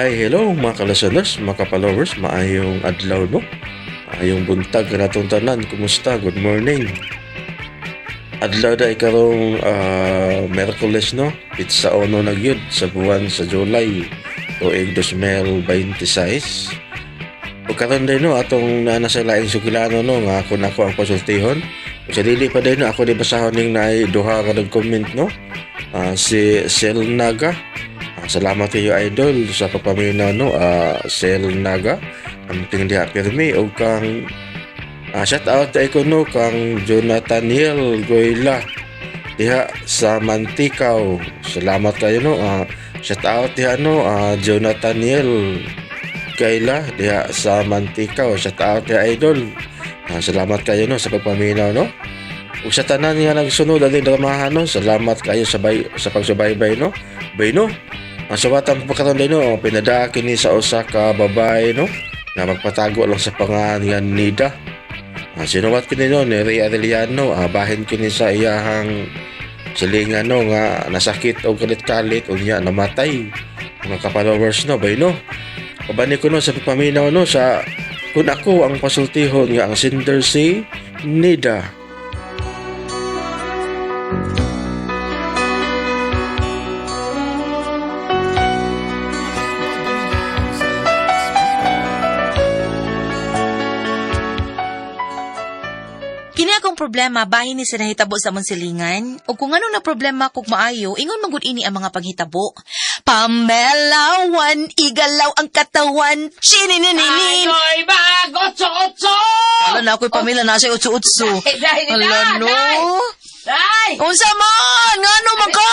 Ay, hello mga ka-listeners, mga ka-followers, maayong adlaw, no? Maayong buntag na tanan, kumusta? Good morning. Adlaw da karong Merkules, no? Pizza ono na gyud sa buwan sa July tuig 2026. O karon din, no, atong naa na sa laing sugilano, no, nga ako nako ang pasultihon. O sa dili pa din, no, ako di basahon ning naay duha ka nag-comment, no? Si Sel Naga. Salamat kayo, idol, sa pagpaminaw, no, Sel Naga. Ang diha pirmi og kang shout out kay ko, no, kang Jonathaniel Goyla diha sa Mantikaw. Salamat kayo, no. Shout out diha, no, Jonathaniel Goyla diha sa Mantikaw. Shout out diha, idol. Salamat kayo, no, sa pagpaminaw, no. Ug sa tanan nga nagsunod aning dramahan, no, salamat kayo sa pagsubaybay, no. Bay, no. Ang suwatan pa karon din, no, pinadaa kini sa usa ka babae, no, na magpatago lang sa pangalan nga Nida. Sinuwat kini, no, ni Ray Arellano, bahin kini sa iyahang silingan, no, nga nasakit og kalit-kalit unya namatay. Mga ka-followers, no, bay, no. Kabani ko, no, sa pagpaminaw, no, sa kung ako ang pasultihon nga ang sender si Nida. Kini akong problema bahin ni sa nahitabo sa among silingan ug kung ano na problema kog maayo ingon man gud ini ang mga panghitabo. Pamelawan igalaw ang katawan chinininin. Ako'y bag, otso-otso! Ala na ako'y Pamela na siya utso-utso. Dahil Ala na, no. day! Day! Unsa man? Ngano man ka?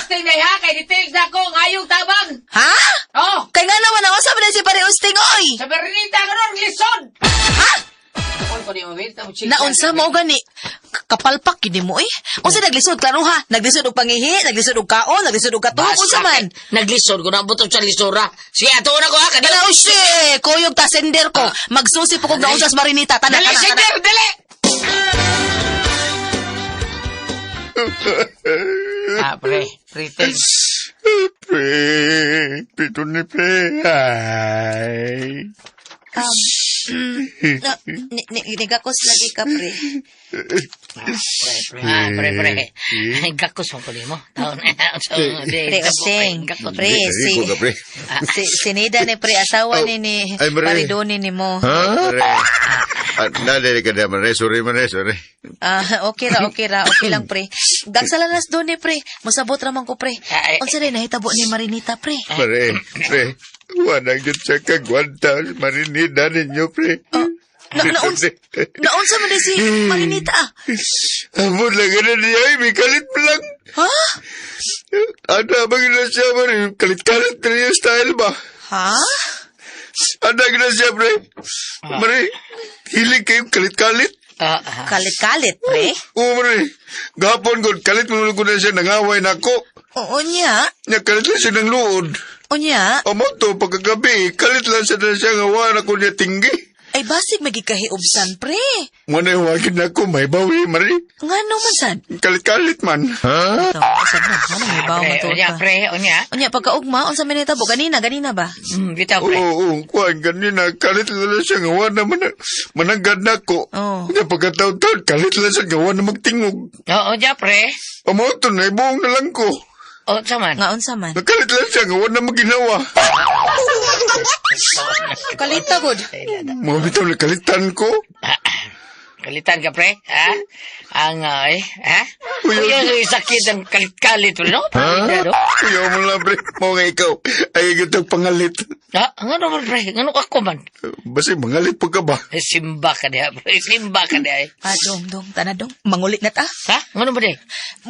Usting na ha, kay details na ko ang ayong tabang! Ha? Oh! Kay nga naman ako sabi na si Pare Usting oy. Sa Bernita ka ron, lisod! Ha? Ako ko ni Mabel, tamo chika. Naunsa mo gani? Kapalpak gid mo eh. Unsa naglisod klaro ha? Naglisod og pangihi, naglisod og kaon, naglisod og katuog, unsa man? Naglisod ko na butong sa lisora. Sige, ato na ko ha, kadali. Kana usi, kuyog ta sender ko. Magsusi po kog naunsa sa Marinita. Tana, Dali, tana, tana. sender, dali! Ah, pre, pre, thanks. Pre, pito ni pre. Ay. No, nigakos lagi ka, pre. Pre, pre, ah, pre, pre. Gakos mo ko nimo. Taon. Pre, Oseng. Pre, si, Rico ka, pre. si Nida ni pre, asawa Oh, ni ay, pre. Paridoni ni mo. Pre. Ah, nadali ka na, man. Sorry, man. Sorry. Ah, okay ra, okay ra, okay lang, pre. Gagsalanas doon ni pre. Musabot ra man ko, pre. Ay, Unsa rin nahitabo ni Marinita, pre? Pre, pre. Wala gyud siya kagwanta. Marinida ninyo, pre. Na, naunsa man ni si Marinita? Ah? Amon lang na niya. Ay, may kalit pa lang. Ha? Ano ba gina siya, pre? Kalit-kalit na niya style ba? Ha? Ano gina siya, pre? Pre, hilig kayong kalit-kalit. Ah, ah. Kalit-kalit, pre. Oo, pre. Gapon ko, kalit mo ko na siya, nangaway na ako. Oo niya. Nya, kalit lang siya ng luod. Unya. Amo to, pagkagabi, kalit lang siya na siya nga wala ko niya tinggi. Ay basig magikahiubsan, pre. Muna huwagin na ako, may bawi, Mari. Nga no man sad. Kalit-kalit man. Ha? Ito, sad na. Ano may bawo Pre, matuod unya, ka. pre, unya. Unya, pagkaugma, unsa may nahitabo? Ganina, ganina ba? Bitaw, pre. Oo, oo, kuwan, ganina, kalit lang siya nga wala man, mananggad na ako. Oo. Nya, pagkataon-taon, kalit lang siya nga wala magtingog. Oo, unya, pre. Amo to, naibuong na lang ko. O, sa man. Nga unsa man? Nakalit lang siya nga wala maginawa. Kalita gud. Mga bitaw, nakalitan ko. Kalitan ka, pre. Ha? Ang, ay, ha? Uy, Uy, uy, sakit ang kalit-kalit, pre, no? Ha? No? Kuya mo lang, pre. Mo nga ikaw. Ay, gitong pangalit. Ha? Ang ano man, pre? Ngano ako man? Basta mangalit pa ka ba? Eh, simba ka diha, pre. Simba ka diha, eh. Ah, dong, dong, tana dong. Mangulit na ta. Ha? Ngano ba di?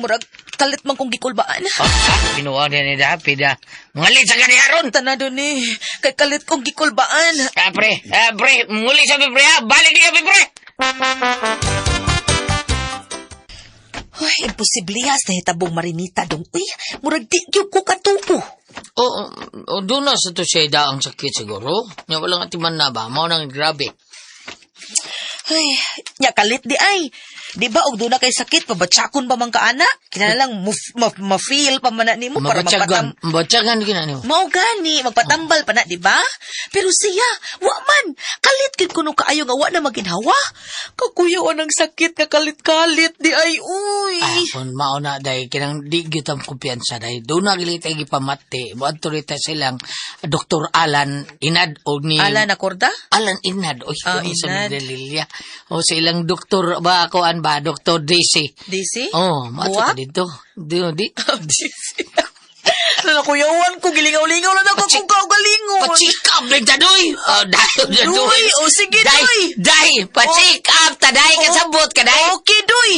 Murag kalit man kong gikulbaan. Ha? Ha? Binuha niya ni Dapi, da. Mangalit sa kaniya ron! Tana doon eh. Kay kalit kong gikulbaan. Ah, pre. Ah, pre. Muli sa pre, ha? Balik niya, pre! Uy, imposible has nahitabong Marinita dong. Uy, murag di gyud ko katupo. Oo, oh, doon na sa to siya daang sakit siguro. Nga walang atiman na ba? Mao nang grabe. Ay, nya kalit di ay. Di ba og duna kay sakit pabatsakon pa man ka ana? Kinahanglan ma-feel pa man na nimo para magpatam Mabatsagan. Mabatsagan gina nimo. Mao gani magpatambal pa na, di ba? Pero siya, wa man. Kalit gid kuno kaayo nga wa na maginhawa. Kakuyaw ang sakit nga kalit-kalit di ay uy. Ah, kung mao na day kinang di gyud ang kumpiyansa day. Doon na gali tayo gipamati. Moadto rin tayo silang Dr. Alan Inad og ni Ala na korda? Alan Inad oy Ah, oh, sa Inad. Medellin. O sa ilang doktor ba ako an ba Dr. DC. DC? Oh, moadto Buwak? ta dito. Di di. Ano kuyawan ko gilingaw-lingaw na ako kung kaugalingon. Pa-check up lang ta doy. Oh, dai Doy, doy. oh, sige, Day, doy. Day, pa-check up ta day kasabot ka day. Okay, doy.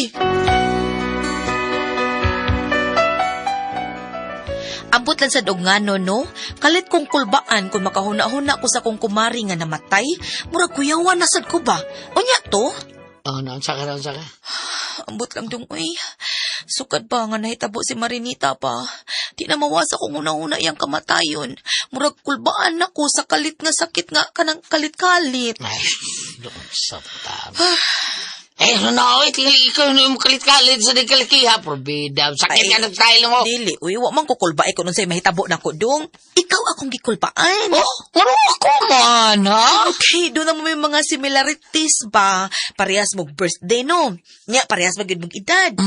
Ambot lang sa dugngano, no? Kalit kong kulbaan kung makahuna-huna ko sa kong kumari nga namatay, murag kuyawan na sad ko ba? Unya to? Oh, naunsa ka, naunsa ka. Ambot lang dong, uy. Sukad pa nga nahitabo si Marinita pa. Di na mawasa kong una-una iyang kamatayon. Murag kulbaan ako sa kalit nga sakit nga kanang kalit-kalit. Ay, doon sa tama. Eh, ano na, oy, tingali ikaw yung kalit-kalit sa dikalikiha, probida. Sakit Ay, nga ng style mo. Dili, uy, wa man ko kulbae kung unsay mahitabo nako dong. Ikaw akong gikulbaan. Oh, ano ako man, ha? Okay, doon na mo may mga similarities ba? Parehas mo birthday, no? Nya, parehas mo gyud mong edad.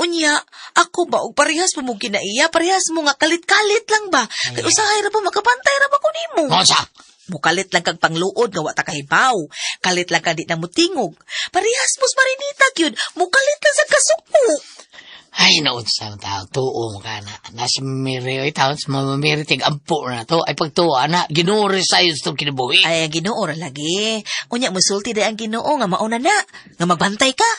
Unya, ako ba, og parehas mo mong kinaiya, parehas mo nga kalit-kalit lang ba? Kay usahay ra ba, makabantay ra ba ko nimo? Unsa? Mukalit lang kag pangluod nga wa ta kahibaw. Kalit lang ka di na mutingog. Parehas mo sa Marinita gyud, mukalit lang sa kasuko. Ay, naunsa ang tao, tuo mo ka na. Nasa miri, ay taon, sa mga miri, tig ampo na to. Ay, pagtuo, ana, ginuri sa'yo sa itong kinabuhi. Ay, ang Ginoo ra lagi. Unya musulti day ang Ginoo nga mauna na, nga magbantay ka.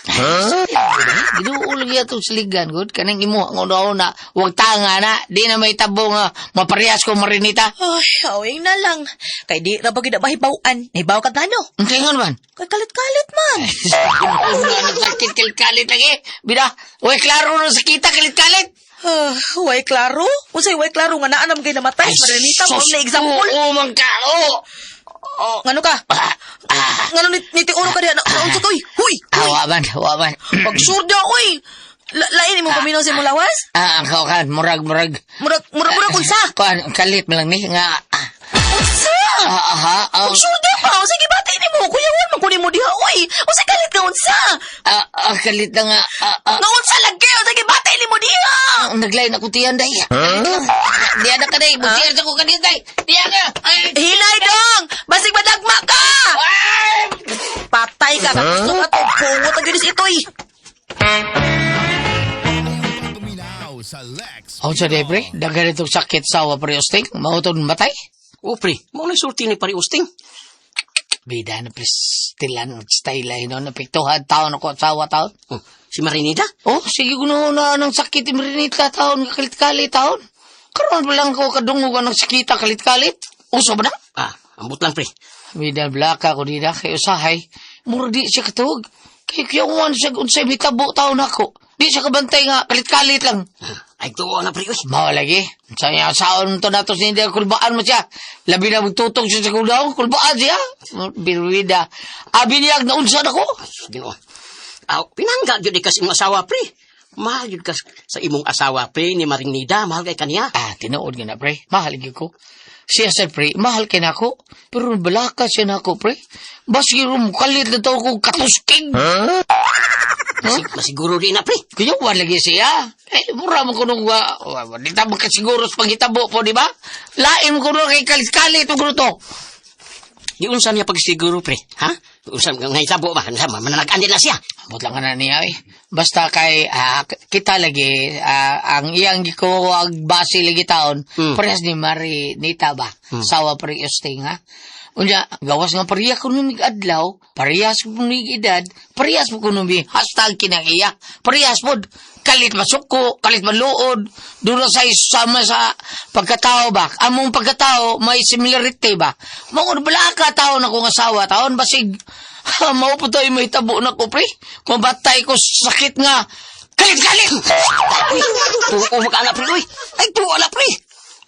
Ginoo lagi atong siligan, good. Kanang imo, ang una-una, huwag tanga na. Di na may tabo nga, maparehas ko marinita. Ay, awing na lang. Kay di ra ba gyud na mahibaw-an? Nahibaw ka gano? Ang kingon man. Kay kalit-kalit man. Sakit kalit-kalit lagi. Bida, uy, klaro na sa kita kalit-kalit. Ah, way klaro? Unsay way klaro nga naa naman kay namatay? Marinita mo na example. Oo, man ka. Oo. Ngano ka? Ngano ni nitiuro ka diha? Na, unsa ka, uy? Huy! Huy! Wa man, wa man. Pagsurda, uy! Lain imong paminaw sa imong lawas? Ah, ang kaukan, murag, murag. Murag, murag, murag, unsa? Kuan, kalit man lang ni, nga. Ah, Unsa? ah, ah, ah, Pagsurda pa! Unsa gibati nimo? Kuyawan man kunin mo diha, uy! Unsa kalit nga unsa? ah, ah, kalit na nga. Ah, ah, Nga unsa lagi? Unsa gibati nimo diha? ah, naglain ako tiyan, day. Diyan na ka, day. Busir sa ko kanina, day. Diyan ka. Ay, Hinay dong! Basig madagma ka! ay. Patay ka! Gusto ka to! Pungot ang ginis itoy! Oh, sa day, pre. Daghan itong sakit sawa, pre, usting. Mauton matay. O pre, mao na sulti ni pare Usting. Bida na pristilan at style ay no, napiktuhan taon ako at sawa taon. Oh, si Marinida? Oh, sige kuno na ng sakit imrinita taon, kalit-kalit taon. Karon pa lang ko kadungog ang sakita kalit-kalit. Uso ba na? Ah, ambot lang pre. Bida blaka ko dida kay usahay. Mura di siya katuog. Kay kuyuan siya unsay mitabo taon ako. Di siya kabantay nga kalit-kalit lang. Ay tuo na pre uy. Mao lagi. Sa niya saon to nato sa hindi kulbaan mo siya. Labi na magtutong siya sa kuldaw, kulbaan siya. Birwida. Abi niya naunsa na ko. Ginoo. Aw, pinangga gyud ka sa imong asawa pre. Mahal gyud ka sa imong asawa pre ni Marinida, mahal kay kaniya. Ah, tinuod nga na, pre. Mahal gyud ko. Siya sa pre, mahal kay nako. Pero balaka siya nako, pre. Baski rum kalit na tao ko katusking. Huh? Masiguro di na pre. Kuya, wala lagi siya. Eh, mura mo kuno wa, wa, di ta makasiguro sa panghitabo po, di ba? Lain mo kuno kay kalit-kalit mo kuno to. Di unsa niya pagsiguro pre, ha? Unsa nga hitabo ba? Unsa man mananagan din na siya. Ambot lang ka na niya, eh. Basta kay, kita lagi, ang iyang giko ang base lagi taon, parehas ni Mari Nita ba? Sawa pare usting, ha? Unya, gawas nga pareha ko nung adlaw, parehas ko nung edad, parehas mo ko nung hashtag kinang iya, parehas po, kalit masuko, kalit maluod, doon na sa isama sa pagkatao ba? Among pagkatao, may similarity ba? Mga bala ka tao na kong asawa, taon basig, ha, mao po tayo may tabo na ko, pre. Kung batay ko sakit nga, kalit kalit! Uy, tuo ka na pre uy. Ay tuo na pre.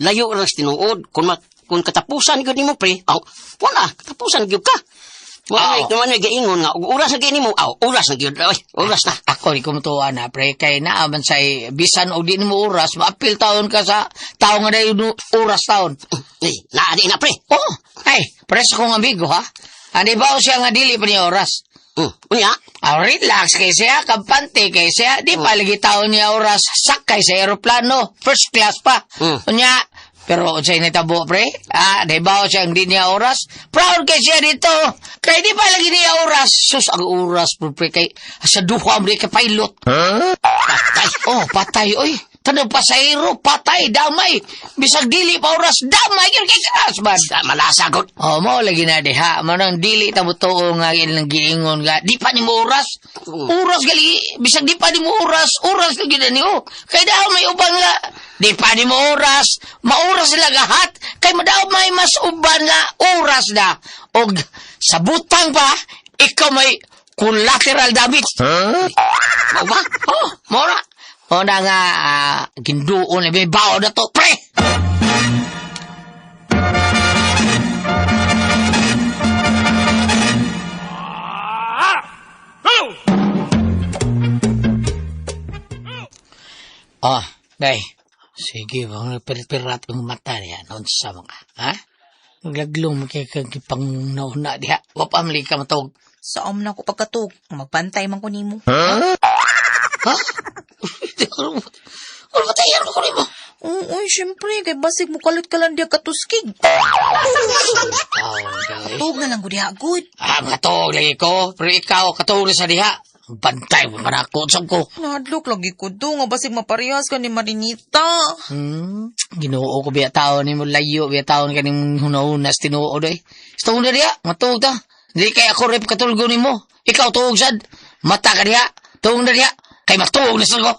Layo ra sa tinuod kun katapusan gyud nimo pre. Aw, wala katapusan gyud ka. Wa may man may giingon nga og oras na gyud nimo. Aw, oras na gyud. Oy, oras na. Ako di ko mutuwa na, pre. Kay naaman sa bisan og di nimo oras, maapil taon ka sa tao nga dayon oras taon. Eh, naa di na pre. Oh, ay, pre sa kong amigo, ha? Ani ba siya nga dili pa niya oras? Unya, Ah, relax kay siya, kampante kay siya, di pa lagi taon niya oras, sakay sa aeroplano, first class pa. Unya, pero unsay nitabo pre? Ah, di ba siya ang di niya oras? Proud kay siya dito. Kay di pa lagi niya oras. Sus, ang oras pre, kay sa duha mo di kay pilot. Patay. Oh, patay oy. Tanong pasahero, patay, damay. Bisag dili pa oras, damay gyud kay oras man. Sa malasa gud. Oh, mao lagi na diha. Mao nang dili ta mo tuo nga ilang giingon nga di pa nimo oras. Oras gali bisag di pa nimo oras, oras lagi na niyo. Kay daw may uban nga di pa nimo oras, maoras sila gahat kay madaw may mas uban nga oras na. Og sa butang pa ikaw may collateral damage. Mao ba? Oh, mora. O na nga, ginduon na may bao na to, pre! Oh, day. Sige, bang pirat ang mata niya. Noon sa mga, ha? Naglaglo mo kay kang pang nauna diha. Wa pa mali ka matog. Sa na ko pagkatug, magbantay man ko nimo. Ha? Ano ba tayo? Ano ko nimo? Oo, oy, syempre, kay basig mo kalit ka lang diya katuskig. Oh, day. Tug na lang ko diha, good. Ah, matog lagi ko. Pero ikaw, katog na sa diha. Bantay mo man ako. Saan ko? Nahadlok lagi ko do, nga basig maparehas ka ni Marinita. Ginoo ko biya tao ni mo layo, biya taon ka ni mong hunahunas tinuod eh. Sa na diha, matug ta. Hindi kay ako rep katulgo ni mo. Ikaw tuog sad. Mata ka diha, tuog na diha. Kay matuog na sad ko.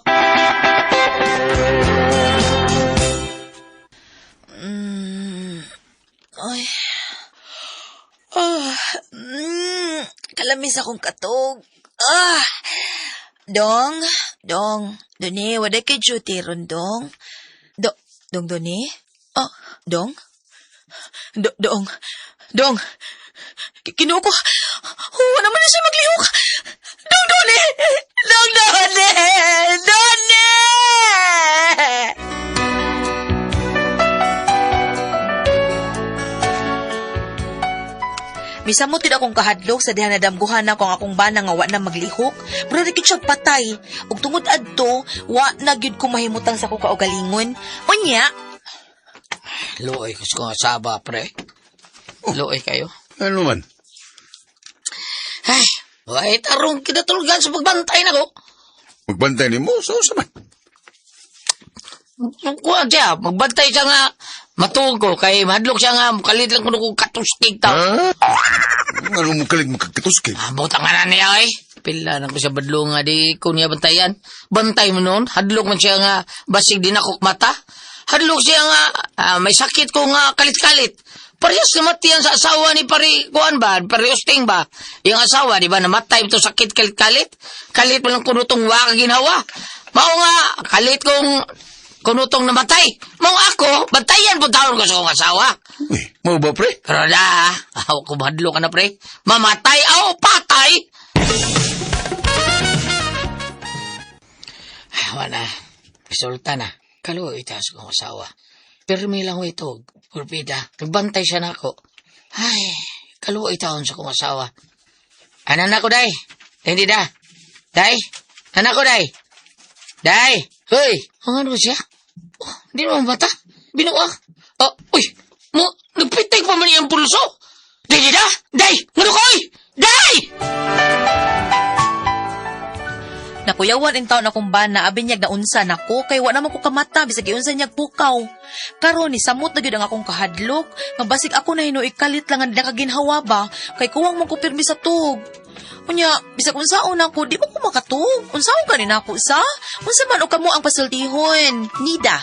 Ay. Ah, kalamis akong katog. Ah. Dong, dong, doni, wala kay duty ron, dong. Do, dong, doni? Oh, dong? Do, dong, dong. Kinuha ko. Oh, naman na siya maglihok. Dong, doni! Dong, doni! Doni! Misamot gid akong kahadlok sa diha nadamguhan na kung akong bana nga wa na maglihok. Mura ra gid siya patay. Ug tungod adto, wa na gyud ko mahimutang sa akong kaugalingon. Unya, Luoy ko sa kong asaba, pre. Luoy kayo. Ano man? Ay, wait, arong kinatulgan sa pagbantay na ko. Magbantay ni mo, so sa man. Kuha siya, magbantay siya nga matuog ko, kay mahadlok siya nga, kalit lang kuno kong katustig tao. Ano mo kalit makakatuskig? Ambot ang nga na niya, eh. Pila na ko siya badlo nga di ko niya bantayan. Bantay mo noon, hadlok man siya nga basig din ako mata. Hadlok siya nga may sakit ko nga kalit-kalit. Parehas namatiyan sa asawa ni pari kuan ba, pari Usting ba? Yung asawa, di ba, namatay ito sakit kalit-kalit. Kalit mo lang kunutong waka ginawa. Mao nga, kalit kong kunutong namatay. Mao ako, bantayan po taon ko sa kong asawa. Uy, mo ba pre? Pero na, aw ko mahadlo ka na pre. Mamatay aw patay. Ay, wala. Resulta na. Kaluoy itaas kong asawa. Pirmi lang ko ito. Purpida. Nagbantay siya na ako. Ay, kaluoy taon sa kong asawa. Anan na ko, day. Hindi da. Day. Anak ko, day. Day. Hoy. Ang ano siya? Oh, hindi naman bata. Binuwa. Oh, uy. Mo, nagpitig pa man iyang pulso. Day, di da. Day. Ngano ko, oy. Day! Nakuyawan in taon akong bana, abi niyag naunsa nako kay wa naman ko kamata bisag giunsa niyag pukaw. Karon ni samot na gyud ang akong kahadlok, nga basig ako na hinuoy kalit lang ang nakaginhawa ba kay kuwang man ko pirmi sa tug. Unya, bisag unsaon ako, di mo ko makatug. Unsaon ka ni nako sa? Unsa man og kamo ang pasultihon? Nida.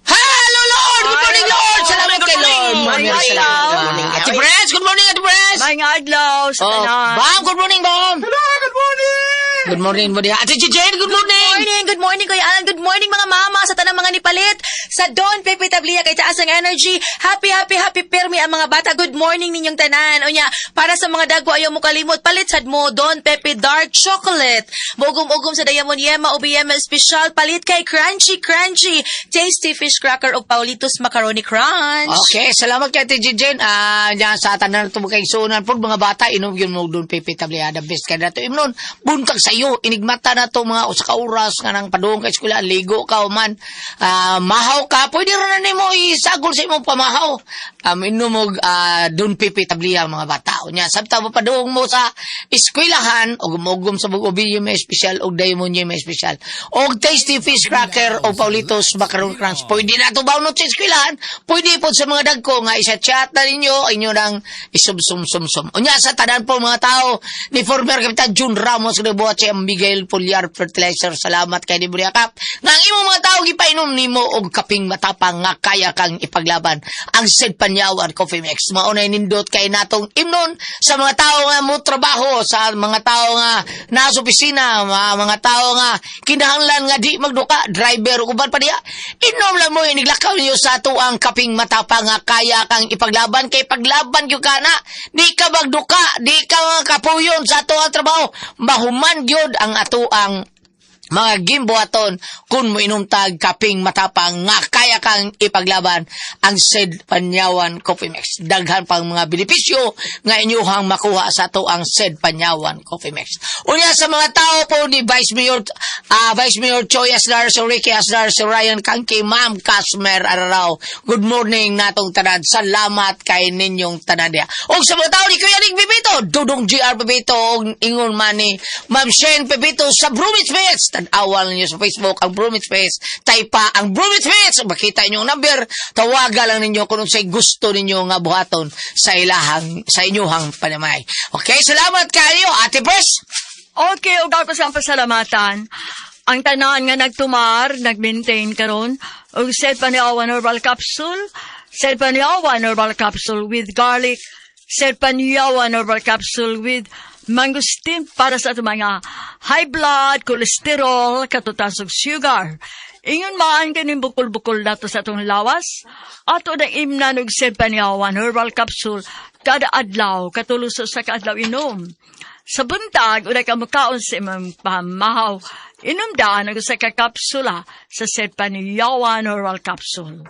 Hello, Lord! Good morning, Lord! Salamat kay Lord! Morning, Salamat. Ate Ate Pres! Good morning, Ate Pres! May nga adlaw sa Oh, tanan. Bam! Good morning, Bam! Hello, good morning! Good morning mo diha. Ate Jane, good morning. Morning, good morning, Kuya Alan. Good morning, mga mama, sa tanang mga nipalit. Sa Don Pepe Tablia kay taas ang energy. Happy, happy, happy permi ang mga bata. Good morning ninyong tanan. Unya, para sa mga dagko ayaw mo kalimot, palit sad mo Don Pepe Dark Chocolate. Mugum-ugum sa Diamond Yema o BM Special, palit kay Crunchy Crunchy, Tasty Fish Cracker o Paulitos Macaroni Crunch. Okay, salamat kay Ate Jane. Diyan sa tanan nato kay sunan po mga bata, inom yun mo Don Pepe Tablia, the best kay nato. Imnon, buntag sa iyo, inigmata na to mga usa ka oras nga nang padung kay eskwela, ligo ka o man, mahaw ka, pwede ra na nimo isagol sa imong pamahaw. Inom og Don Pepe Tablia, mga bata. Unya, sabta mo padung mo sa eskwelahan og mogum sa ubi may espesyal og Diamond may espesyal. Og Tasty Fish Cracker o Paulitos Macaron Crunch. Pwede na to bawnot sa eskwelahan. Pwede po sa mga dagko nga isa chat na ninyo, inyo nang isubsum-sum-sum. Unya sa tanan po mga tao ni former Kapitan June Ramos buhat si Miguel Pulyar Fertilizer. Salamat kay ni Buriakap. Nga ang imong mga tao gipainom nimo og kaping matapang nga kaya kang ipaglaban. Ang Sid Panyawan Coffee Mix. Maunay nindot kay natong imnon sa mga tao nga mo trabaho, sa mga tao nga nasa opisina, mga tao nga kinahanglan nga di magduka, driver ug uban pa diha. Inom lang mo iniglakaw ninyo sa ato ang kaping matapang nga kaya kang ipaglaban kay paglaban gyud ka na di ka magduka, di ka kapuyon sa ato ang trabaho. Mahuman gyud ang ato ang mga gimbuhaton kung moinom tag kaping matapang nga kaya kang ipaglaban ang Sid Panyawan Coffee Mix. Daghan pang mga benepisyo nga inyuhang makuha sa ato ang Sid Panyawan Coffee Mix. Unya sa mga tao po ni Vice Mayor Choi Aslar, si Ricky Aslar, si Ryan Kangki, Ma'am Casmer Araraw. Good morning natong tanan. Salamat kay ninyong tanan diha. Og sa mga tao ni Kuya Nick Pepito, Dudong GR Pepito, og ingon man ni Ma'am Shane Pepito sa Brumits Mates. Tan-awan ninyo sa Facebook ang Brumits Mates. Taypa ang Brumits Mates. Makita inyo ang number. Tawagan lang ninyo kung unsay gusto ninyo nga buhaton sa inyuhang panamay. Okay, salamat kayo, Ate Pres. Okay, ug ako sa pasalamatan. Ang tanan nga nagtumar, nag-maintain karon og Sed Paniawan Herbal Capsule, Sed Paniawan Herbal Capsule with garlic, Sed Paniawan Herbal Capsule with mangosteen para sa atong mga high blood, cholesterol, katutas ug sugar. Ingon man kaning bukol-bukol nato sa atong lawas, ato na imnan og Sed Paniawan Herbal Capsule kada adlaw, katulo sa usa ka adlaw inom. Sa buntag, una ka mukaon sa imong pamahaw, inom daan ang usa ka kapsula sa Sed Paniyawan Herbal Capsule.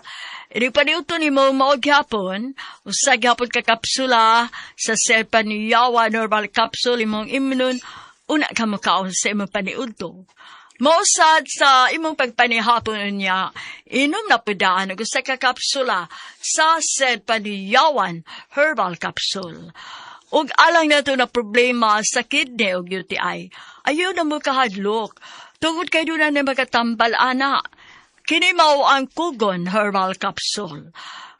Inig paniuto nimo mao gyapon, usa gyapon ka kapsula sa Sed Paniyawan Herbal Capsule imong imnon, una ka mukaon sa imong paniudto. Mausad sa imong pagpanihapon niya, inom na pudaan ang usa ka kapsula sa Sed Paniyawan Herbal Capsule. Ug alang nato na problema sa kidney ug UTI, ayaw na mo kahadlok. Tungod kay doon na magatambal ana. Kini mao ang Kugon Herbal Capsule.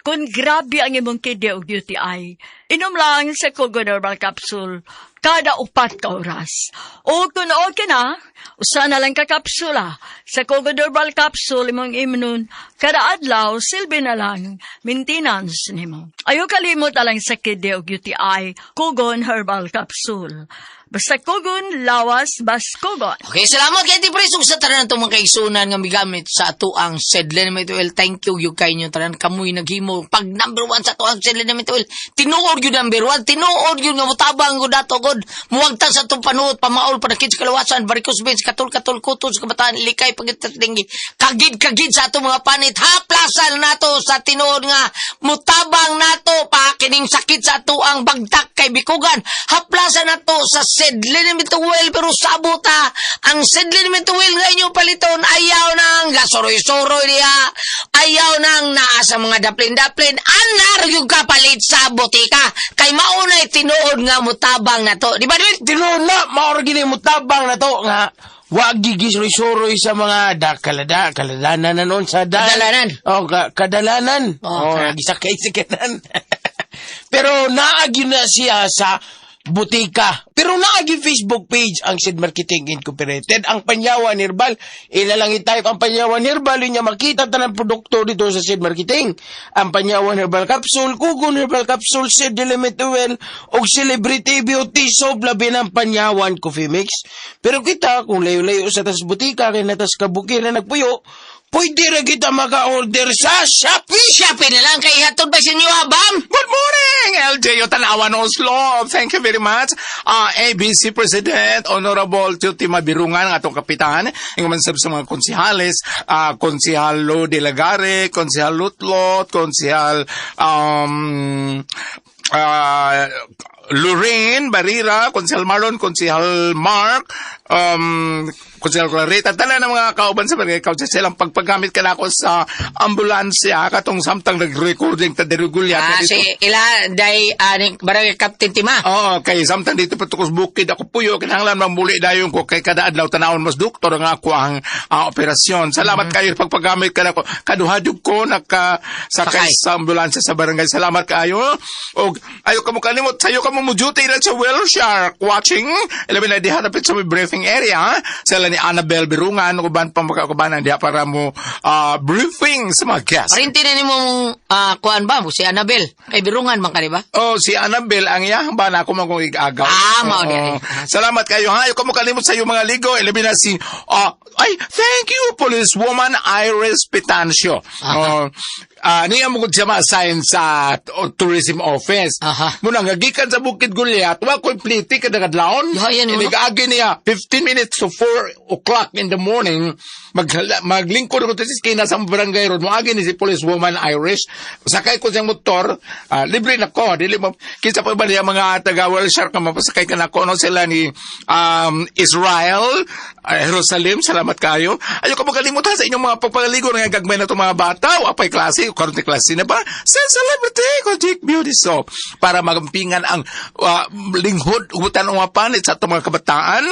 Kung grabe ang imong kidney ug UTI, inom lang sa Kugon Herbal Capsule kada 4 ka oras. O kung okay na, usa na lang ka kapsula sa Kugon Herbal Capsule imong imnon kada adlaw, silbi na lang maintenance nimo. Ayaw kalimot alang sa kidney ug UTI, Kugon Herbal Capsule. Basta kugon, lawas, bas kugon. Okay, salamat kay Ate Pres ug sa tanan itong mga kaigsunan nga migamit sa ato ang Sed Liniment Oil. Thank you yung kay inyo tanan kamoy naghimo pag number one sa ato ang Sed Liniment Oil. Tinuod yun number one, tinuod yun nga mutabang gud ato god. Muwagtan sa atong panuot, pamaol, panakit sa kalawasan, varicose veins, katol-katol, kuton sa kabataan, likay, pagitatinggi, kagid-kagid sa atong mga panit. Haplasan nato sa tinuod nga mutabang nato pa kining sakit sa ato ang bagtak kay bikugan. Haplasan nato sa Sed Liniment Oil, pero sabota ang Sed Liniment Oil nga inyong paliton, ayaw nang gasuroy-suroy niya, ayaw nang naa sa mga daplin-daplin, anar yung kapalit sa botika kay maunay tinuod nga mutabang na to, di ba, Dwayne? Tinuod na, maor gini mo tabang na to nga wag gigisuroy-suroy sa mga da kalada kaladanan na noon sa da, Kadalanan. Oh, kadalanan. Oh, Oh, gisakay sa kanan. Pero naagi na siya sa Butika. Pero naagi Facebook page ang Seed Marketing Incorporated. Ang Panyawan Herbal. Ila lang i-type ang Panyawan Herbal. Yun niya makita tanang produkto dito sa Seed Marketing. Ang Panyawan Herbal Capsule, Kugon Herbal Capsule, Seed Element Oil, o Celebrity Beauty Soap, labi ng Panyawan Coffee Mix. Pero kita, kung layo-layo sa tas butika, kay natas kabukir na nagpuyo, pwede ra kita maka-order sa Shopee! Shopee na lang kay hatod ba sa inyo, ha, Bam? Good morning, LJ Tanawan Oslo. Thank you very much. ABC President, Honorable Tuti Mabirungan, ang atong kapitan, ang mansab sa mga konsihales, Konsihal Lo de Lagare, Konsihal Lutlot, Konsihal Lorraine Barira, Konsihal Marlon, Konsihal Mark, Konsihal Clarita, tanan ng mga kauban sa barangay council, silang pagpagamit ka na ako sa ambulansya, katong samtang nag-recording ta diri Gulyat. Si ila, day, ni Barangay Captain Tima. Oo, kay samtang dito patukos bukid ako puyo kinahanglan mamuli dayon ko kay kada adlaw tanawon mas doktor nga ako ang operasyon. Salamat kayo pagpagamit ka nako. Kaduha jud ko naka sakay Sakay. sa ambulansya sa barangay. Salamat kaayo. Og ayo kamo kalimot sayo kamo mo duty lang sa Wilshire watching. Ilabi na diha dapit sa may briefing area. Sila ni Annabel Birungan uban pa makauban diha para mo briefing sa mga guests. Parinti na nimo kuan ba si Annabel. Kay birungan man ka di ba? Oh, si Annabel ang iyang bana ako man kung igagaw. Ah, mao Oo. di ay. Salamat kayo ha. Ayaw ko mo kalimot sa iyong mga ligo. Ilabi na si ay, thank you policewoman Iris Pitancio. Oh, niya mo siya ma-assign sa tourism office. Muna nga gikan sa Bukid Gulyat, wa ko'y pliti kada kadlawon. Yan, ano? Inigaagi niya 15 minutes to 4 o'clock in the morning. Maglingkod ko sa iskina sa barangay road. Moagi ni si policewoman Irish. Sakay ko siyang motor, libre na ko. Dili mo kinsa pa ba niya mga taga Wilshire ka mapasakay ka na ko no sila ni Israel, Jerusalem. Salamat kayo. Ayaw ka makalimutan sa inyong mga pagpagaligo nga gagmay na itong mga bata. O apay klase, o karon ti klase na ba? Sa celebrity Kojic Beauty Soap para magampingan ang linghod ubutan ang mga panit sa atong mga kabataan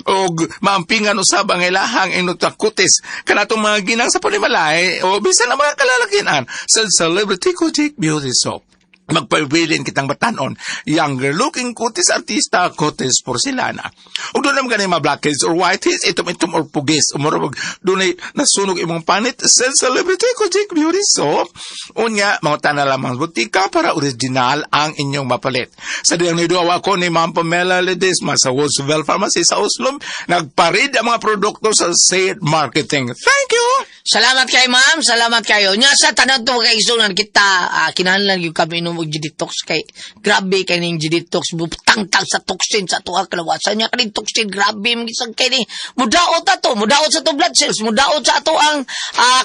o maampingan usab ang ilahang inutakutis kanatong mga ginang sa panimalay o bisan ang mga kalalakian sa Celebrity Kojic Beauty Soap. Magpabilin kitang batanon. Younger looking kutis artista, kutis porcelana. Ug doon naman gani mga blackheads or whiteheads, itom-itom or pugis. Umurag doon ay nasunog imong panit sa Celebrity Kojic Beauty Soap. Unya, mga tana lamang butika para original ang inyong mapalit. Sa diyang niduawa ko ni Ma'am Pamela Ledesma sa Roosevelt Pharmacy sa Oslo, nagparid ang mga produkto sa Seed Marketing. Thank you! Salamat kay ma'am, salamat kayo. Nya sa tanan to kay isunan kita, kinahanglan gyud kami inom og G-detox kay grabe kay ning G-detox butangtang sa toxin sa tuwa kalawasan nya kaning toxin grabe man kay ni mudaot ato, mudaot sa to blood cells, mudaot sa ato ang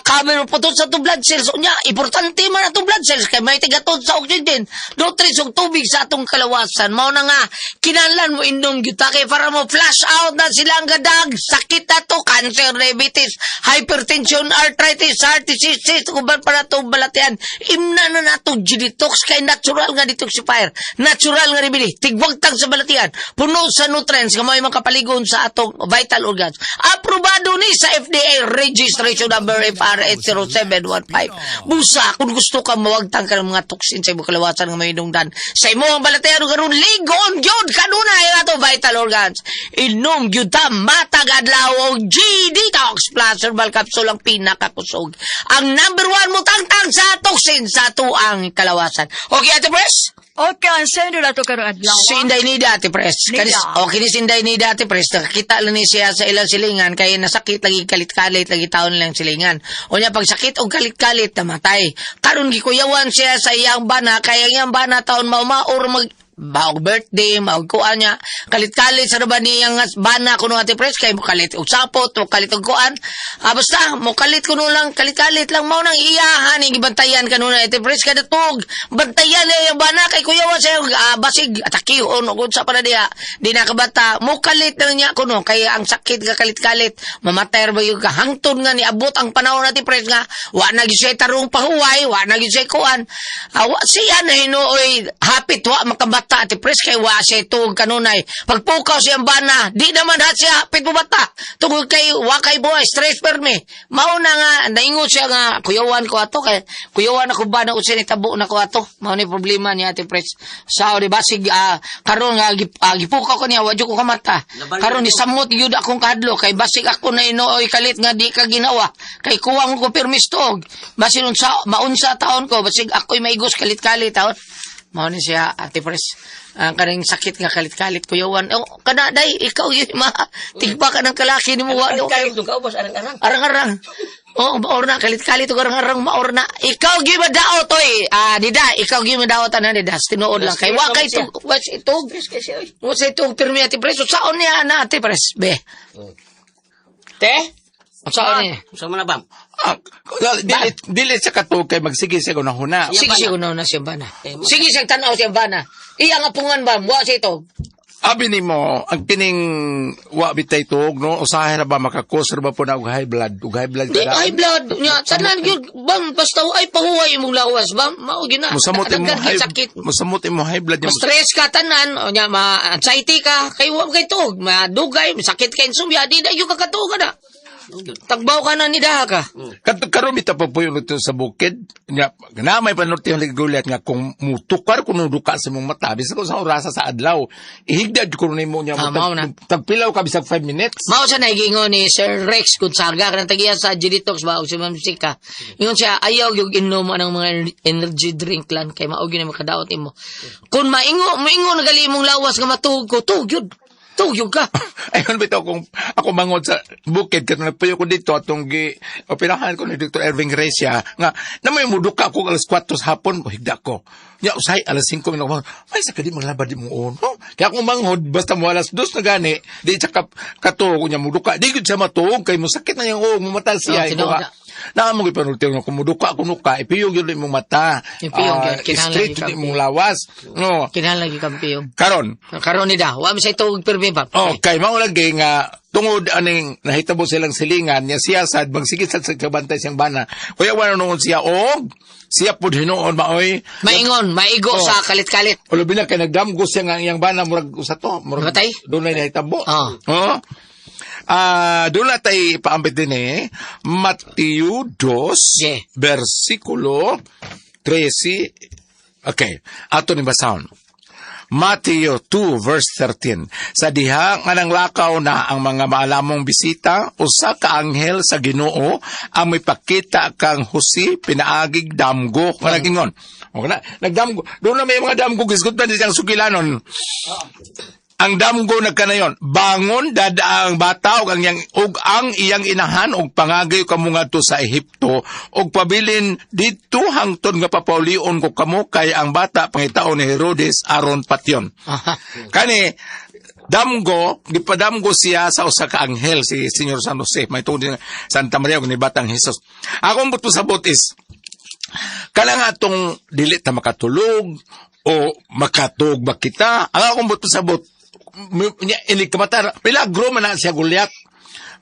camera putot sa to blood cells. Unya importante man ato blood cells kay may tigatod sa oxygen, nutrients ug tubig sa atong kalawasan. Mao na nga kinahanglan mo inom gyud ta kay para mo flush out na silang gadag sakit ato, cancer, diabetes, hypertension, arthritis, heart disease, uban pa nato balatian. Imna na nato G-detox kay natural nga detoxifier, natural nga remedy, tigwagtang sa balatian, puno sa nutrients nga mao'y makapaligon sa atong vital organs. Aprobado ni sa FDA registration number FR80715. Busa kung gusto ka mawagtang ka ng mga toxin sa imong kalawasan nga may hinungdan sa imong balatian karon ligon gyud kanunay ang ato vital organs. Inom gyud ta matag adlaw og G-Detox Plus Herbal Capsule ang pinakakusog. Ang number one mo tangtang sa toxin sa tuang kalawasan. Okay, Ate Pres? Okay, ang sendo na to karong adlaw. Si Inday Nida, Ate Pres. Nida. Kanis, okay ni si Inday Nida, Ate Pres. Nakakita lang ni siya sa ilang silingan kaya nasakit lagi kalit-kalit lagi taon lang silingan. O niya pag sakit o kalit-kalit namatay. Karon gikuyawan siya sa iyang bana kaya iyang bana taon maumaor mag maog birthday, maog kuan niya. Kalit-kalit sa ba niyang bana kuno Ate Pres kay mo kalit og sapot, mo kalit og kuan. Basta mo kalit kuno lang, kalit-kalit lang mao nang iyahan ning gibantayan kanunay Ate Pres kada tuog. Bantayan niya iyang bana kay kuyawan siya basig atakihon og unsa pa na diha. Di na kabata, mo kalit lang niya kuno kay ang sakit ka kalit-kalit, mamatay ra ba yung kahangton nga niabot ang panahon Ate Pres nga wa na gyud siya tarong pahuway, wa na gyud siya kuan. Wa siya na hinuoy hapit wa makabata Ate Pres kay wa siya tuog kanunay. Pagpukaw siyang bana, di naman ha siya hapit mo bata. Tungod kay wakay buhay, stress permi. Mao na nga naingon siya nga kuyawan ko ato kay kuyawan ako ba na unsay nitabo na ko ato. Mao ni problema ni Ate Pres. Sa di ba sig karon nga gipukaw ko niya wa jud ko kamata. Karon ni samot gyud akong kadlo kay basig ako na inooy kalit nga di ka ginawa. Kay kuwang ko permis tuog. Basin unsa maunsa taon ko basig ako'y maigos kalit-kalit taon. Mao ni siya Ate Pres. Ang kaning sakit nga kalit-kalit kuyawan. Oh, kana day ikaw yun ma tigba ka ng kalaki nimo wa do. Kalit kang kaubos, arang-arang. Arang-arang. Oh, maor na kalit-kalit ug arang-arang maor na. Ikaw gyud madao toy. Ah, dida, ikaw gyud madao tanan dida. Tinuod lang kay wa kay tug was itug. Was itug pirmi Ate Pres. Saon niya na Ate Pres? Be. Te? Saon niya? Sa mga bam. Ah, dili, dili siya katuog kay magsige siya gunahuna. Sige siya una na siya bana. Eh, Sige siya tanaw siya bana. Iya nga pungan ba? Wa siya ito. Abi nimo ang kining wa bitay tuog no usahay ra ba makakos ra ba po na og high blood og high blood Di ka ay blood nya tanan gyud bam basta ay pahuway imong lawas bam mao gyud na. Musamot imo Daghan high gyud sakit. musamot imo high blood niya. Ma-stress ka tanan, o nya ma-anxiety ka, kay wa kay tuog, madugay, masakit ka insomnia, di na gyud ka katuog na. Tagbaw ka na ni daha ka. Kadto karon bitaw pa po yung sa bukid nya na may panorte yung gulat nga kung mutukar kuno duka sa imong mata bisag sa orasa sa adlaw ihigda jud kuno nimo nya Ah, mao na. tagpilaw ka bisag 5 minutes. Mao sa naigingon ni Sir Rex Gonzaga kanang tagiya sa G-Detox ba o si Ma'am Sika. Ingon siya ayaw gyud inom anang mga energy drink lan kay mao gyud na makadaot nimo. Kung maingo, maingo na gali imong lawas nga matuog ko, tuog gyud. Tuog gyud ka. Ayun bitaw kung ako mangod sa bukid katong nagpuyo ko dito atong gi operahan ko ni Dr. Irving Gracia nga namoy muduka ko alas 4 sa hapon higda ko. Nya usahay alas 5 minako may sa kadi maglabad di mo ono. Kaya akong manghod basta mo alas 2 na gani di siya katuog nya muduka. Di gud siya matuog kay mosakit na yang uog mumata siya. Oh, tinuod na. Na mo gipanulti nga kung muduka kuno ka ipiyog yun imong mata. Ipiyog Ah, yun, kinahanglan straight yun yun imong lawas. No. Kinahanglan gyud kang piyong. Karon, Karon ni da, wa mi sa tuog pirmi ba. Oh, kay mao lagi nga tungod aning nahitabo silang silingan niya siya sad magsige sad sa kabantay siyang bana. Kuya wala noon siya og siya pud hinuon maoy. Maingon, maigo Oh. sa kalit-kalit. O labi na kay nagdamgo siya nga ang iyang bana murag usa to, murag Namatay? dunay nahitabo. Oh. Oh. Ah, doon na tayo paambit din eh. Mateo 2, Yeah. versikulo 13. Okay, ato ni basahon. Mateo 2 verse 13. Sa diha nga nanglakaw na ang mga maalamong bisita, usa ka anghel sa Ginoo ang mipakita kang Jose pinaagig damgo nga nagingon. Okay na, nagdamgo. Doon na may mga damgo gisgot na siyang sugilanon. Ang damgo nagkanayon, bangon dada ang bata ug ang iyang ug ang iyang inahan og pangagay kamo ngadto sa Ehipto ug pabilin didto hangtod nga papaulion ko kamo kay ang bata pangitaon ni Herodes aron patyon. Aha. Kani damgo gipadamgo siya sa usa ka anghel si Señor San Jose may tungod din Santa Maria ug ni Batang Jesus. Akong buto sabot is kana nga atong dili ta makatulog o makatug ba kita ang akong buto sabot niya inig kamata milagro man na siya Goliath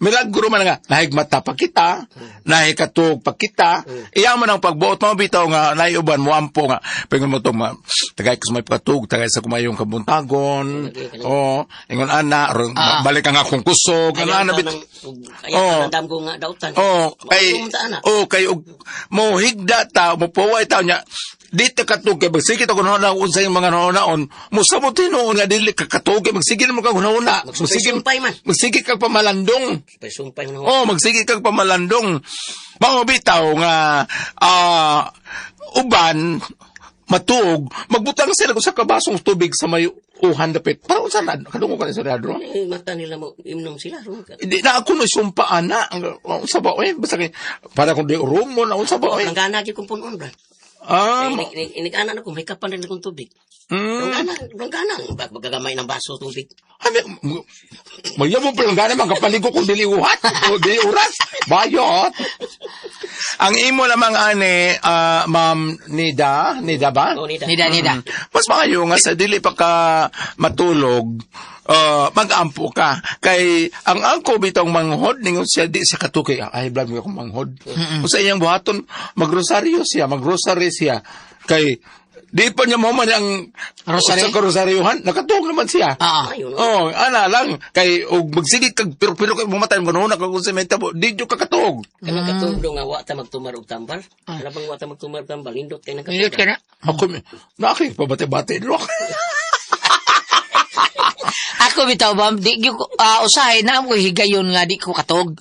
milagro man nga nahigmata pa kita nahikatug pa kita iya man ang pagbuot mo bitaw nga naiuban mo ampo nga pingon mo to ma tagay ko sa may pagkatug tagay sa kumayong kabuntagon o ingon ana ron, balik ang akong kusog ana ana bit Ayaw Oh. ka ng damgo nga dautan. Oh, kay Mautom ta, ana. oh kay og mo higda ta mo puway ta nya di ta katug kay magsige ta kunahuna unsa yung mga naon mo samot hinuon nga dili ka katug kay magsige mo kag hunahuna magsige Magsumpay-sumpay man. magsige kag pamalandong. Sumpay-sumpay man. Oh, magsige kag pamalandong. Mao bitaw nga uban matuog magbutang sila og sa kabasong tubig sa may uhan dapit para unsa na kadungog ka ni sa radro. Eh, mata nila mo, imnom sila. Hindi na ako no sumpaan na. Unsa ba oy? Basta kay para kung di rumo na unsa ba oy? Langgana gyud kong punon, bra. Ah, Inig-ana na ko, may kapan rin akong tubig. Langgana, langgana. Magagamay ng baso tubig. Ay, may mo palanggana man kapaligo kung dili uhat o dili oras. Bayot. Ang imo lamang ane, Ma'am Nida, Nida ba? Oh, nida. Nida, nida. Mas maayo nga sa dili pa ka matulog, mag-ampo ka. Kay ang angko bitong manghod ningon siya di siya katukay. Ay blood mo akong manghod. Mm-hmm. Sa iyang buhaton, magrosaryo siya, magrosary siya. Kay Di pa niya mo man ang Rosary? Sa rosaryohan. Nakatuog naman siya. Ah. Ayun. Oh, ana lang kay og magsigit kag pero pero kay mamatay mo na kag unsa may tabo, di jud ka katuog. Kanang katugdo nga wa ta magtumar og tambal. Alabang wa ta magtumar og tambal, nindot kay nang Nindot ka na. Ako naki pabate-bate lo. Ako bitaw ba, di gyud ko usahay na ako higayon nga di ko katog.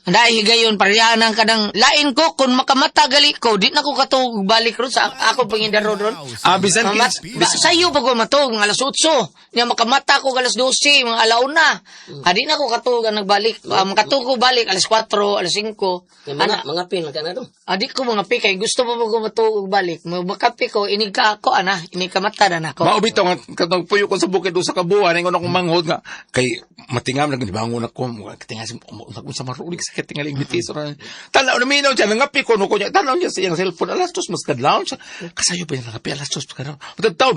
Dahil higayon pareha nang kanang lain ko kung makamata gali ko di na ko katog balik ron sa ako pangindaro ron. Ah, bisan Sayo pa ko matog mga alas 8. Nya makamata ko alas 12, mga alauna. Di na ko katog ang nagbalik. Makatog ko balik alas 4, alas 5. Nga mga pin lang ka na do. Adi ko mga pikay gusto pa mo ko matug og balik. Makapi ko inig ka ako ana, inig ka mata na nako. Mao bitaw nga katong puyo ko sa bukid usa ka buwan ingon akong manghod nga kay matingam nag bangon ako katingas unsa marulig sa katingaling bitis ra. Tanaw na minaw siya nangapi ko no ko niya tanaw niya sa iyang cellphone alas 2 mas kadlawon siya. Kasayo pa niya nangapi alas 2 kadlawon. Matagtaw.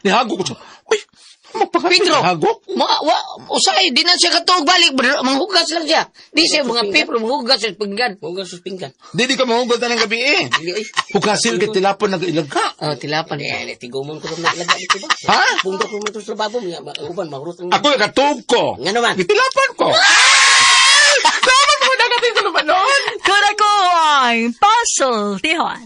Nihago ko siya. Uy, magpangapi Pedro, nihago. Ma, wa, usay, di na siya katuog balik, manghugas lang siya. Di siya mga paper, manghugas siya pinggan. Huwag kang suspinggan. Di di ka mahugas na ng gabi eh. Dili oy. Hugasil kay tilapon nag-ilaga. Oh, tilapan. Eh, tigumon ko na ilaga dito ba? Ha? Bundok mo to sa lababo, nga uban magrot ang Ako nakatug ko. Nga naman. Gitilapan ko. Dapat mo na katin sa lumanon. Kura ko ang pasultihan.